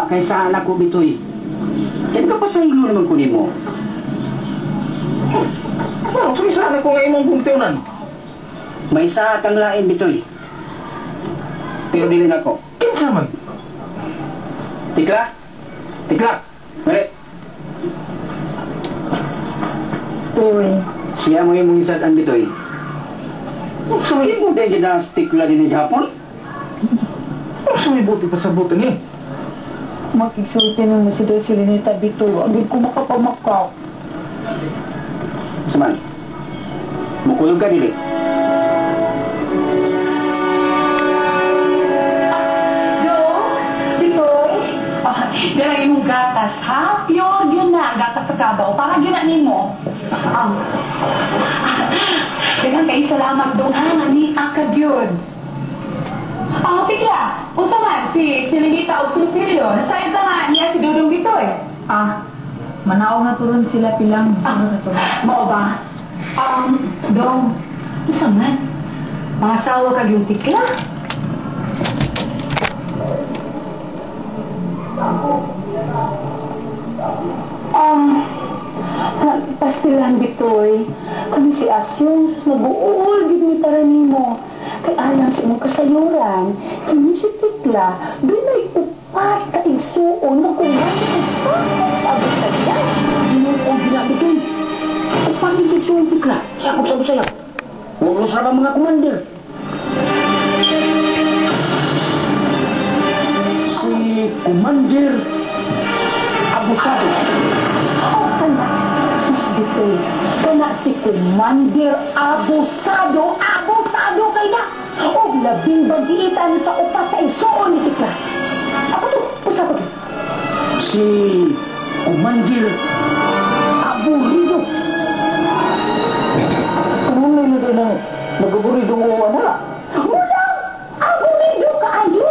Wa kay sala ko, Bitoy. Kaya ka pasaylo naman ko nimo. Ano, sumisana ko nga imong buntiunan. May isa kang lain, Bitoy. Pero dili na ko. Kinsa man? Tikla? Tikla! Dali. Toy. Siya mo yung isat ang Bitoy. Unsa may Mo din gina tikla din hapon. Unsa may buti pa sa buti ni? Makigsulti mo si Doy Selenita, Bitoy. Wag ko makapamakak. Saman. Mukulog ka dili. Do, Bitoy, ah, dala imong gatas, ha? Pure yun na, gatas sa kabaw. Para yun na nimo. Ah, daghang kay salamat dong ha, ni akad yun. Ah, tikla, unsa man si Silinita og Sulpilio, sa ba nga niya si Dudong Bitoy? Ah, manaog na turon sila pilang. Ah, na turon. Mao ba? Dong, unsa man? Mga asawa kag yung tikla? Pastilan, Bitoy. Kami si Asyong, nabuol, gid mi para nimo. Kay alang sa imong kasayuran, kini si Tikla, dunay upat ka igsuon na kung abot sa diyan. Ginoo gina, Bitoy. Upat ito siya tikla. Sakop sa Bisaya. Huwag sa mga commander. Si Commander Abusado. Oh, kana, sus Bitoy, kana si Commander Abusado, abusado kay na. Og labing bagiitan sa upat sa igsuon ni Tikla. Ako to, usa ko to. Si Commander Aburido. Ano may nilagay ng nagaburidong uwan na? Mula! Aburido kaayo!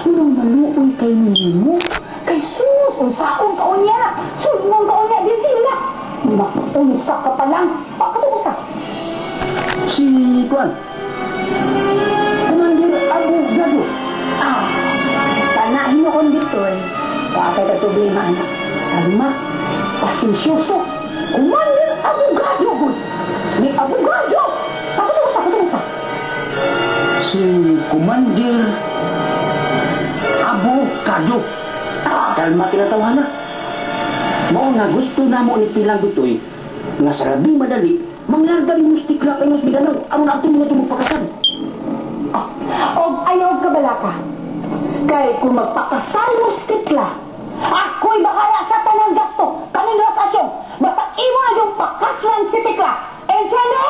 Unang maluoy kay nimo. Kay sus, unsaon ka unya. Sulmong ka unya, dili na. Makunsa ka pa lang. Pakatusa. Si Kuan. Commander Abogado. Ah, tanahin mo kon dito eh. Wa kay ka problema, anak. Kalma, pasensyoso. Commander Abogado gud. Ni abogado. Pakatusa, pakatusa. Si Commander Abogado. Ah, Kalma tinatawana. Mao nga gusto na mo ni Pilang Bitoy nga sa labing madali manglarga ni Mustikla kay Mus Mindanao aron ato mga tumugpakasal. Ah, og ayaw ka balaka. Kay kung magpakasal mo si Tikla, ako'y bahala sa tanang gasto. Kaning rokasyon. Basta imo na yung pakaslan si Tikla. Entiende?